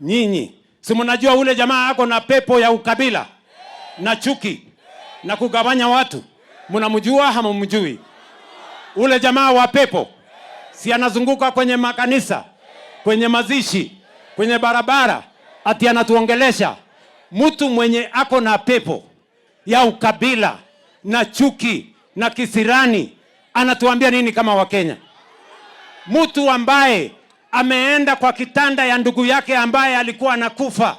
Nyinyi si mnajua ule jamaa ako na pepo ya ukabila na chuki na kugawanya watu? Mnamjua hamumjui? Ule jamaa wa pepo si anazunguka kwenye makanisa, kwenye mazishi, kwenye barabara, ati anatuongelesha. Mtu mwenye ako na pepo ya ukabila na chuki na kisirani anatuambia nini kama Wakenya? Mtu ambaye ameenda kwa kitanda ya ndugu yake ambaye alikuwa anakufa,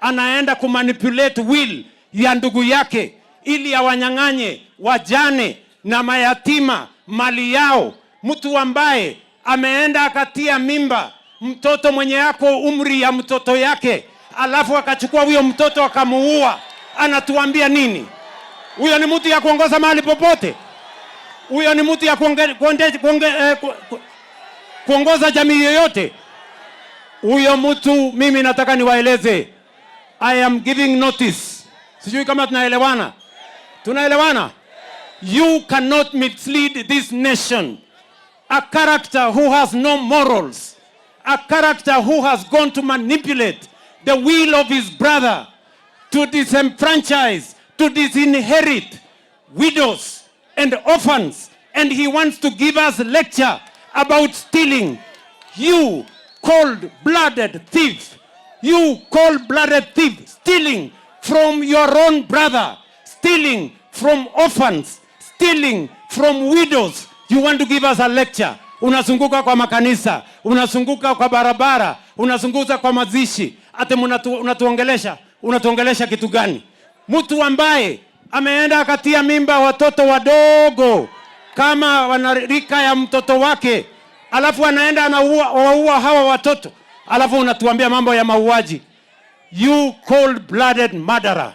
anaenda kumanipulate will ya ndugu yake ili awanyang'anye wajane na mayatima mali yao. Mtu ambaye ameenda akatia mimba mtoto mwenye yako umri ya mtoto yake, alafu akachukua huyo mtoto akamuua, anatuambia nini? Huyo ni mtu ya kuongoza mahali popote? Huyo ni mtu ya kuonge, kuonde, kuonge, eh, ku, ku, kuongoza jamii yoyote? Huyo mtu mimi nataka niwaeleze, I am giving notice. Sijui kama tunaelewana. Tunaelewana? You cannot mislead this nation. A character who has no morals, a character who has gone to manipulate the will of his brother to disenfranchise, to disinherit widows and orphans, and he wants to give us lecture about stealing. You cold-blooded thief, you cold-blooded thief, stealing from your own brother, stealing from orphans, stealing from widows. You want to give us a lecture. Unazunguka kwa makanisa, unazunguka kwa barabara, unazunguka kwa mazishi, ati unatuongelesha, unatuongelesha kitu gani? Mtu ambaye ameenda akatia mimba watoto wadogo kama wanarika ya mtoto wake, alafu anaenda anaua waua hawa watoto, alafu unatuambia mambo ya mauaji. You cold-blooded murderer,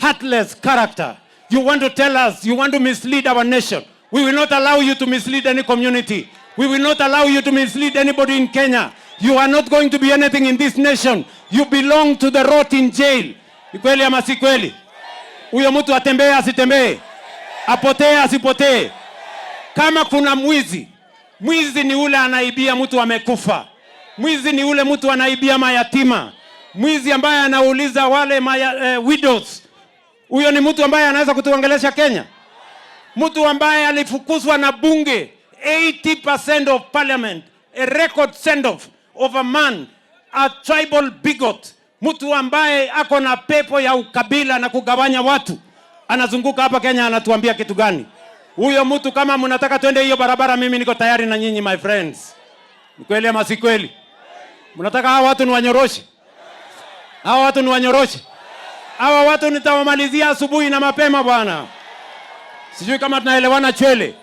heartless character. You want to tell us, you want to mislead our nation. We will not allow you to mislead any community. We will not allow you to mislead anybody in Kenya. You are not going to be anything in this nation. You belong to the rot in jail. Ni kweli ama si kweli? Huyo mtu atembee asitembee? Apotee asipotee? Kama kuna mwizi, mwizi ni ule anaibia mtu amekufa. Mwizi ni ule mtu anaibia mayatima. Mwizi ambaye anauliza wale widows. Huyo ni mtu ambaye anaweza kutuongelesha Kenya? Mtu ambaye alifukuzwa na bunge, 80% of parliament, a record send off of a man, a tribal bigot, mtu ambaye ako na pepo ya ukabila na kugawanya watu, anazunguka hapa Kenya anatuambia kitu gani? Huyo mtu, kama mnataka twende hiyo barabara, mimi niko tayari na nyinyi, my friends. Ni kweli ama si kweli? Mnataka hawa watu ni wanyoroshe? Hawa watu ni wanyoroshe? Hawa watu nitawamalizia asubuhi na mapema, bwana. Sijui kama tunaelewana, Chwele.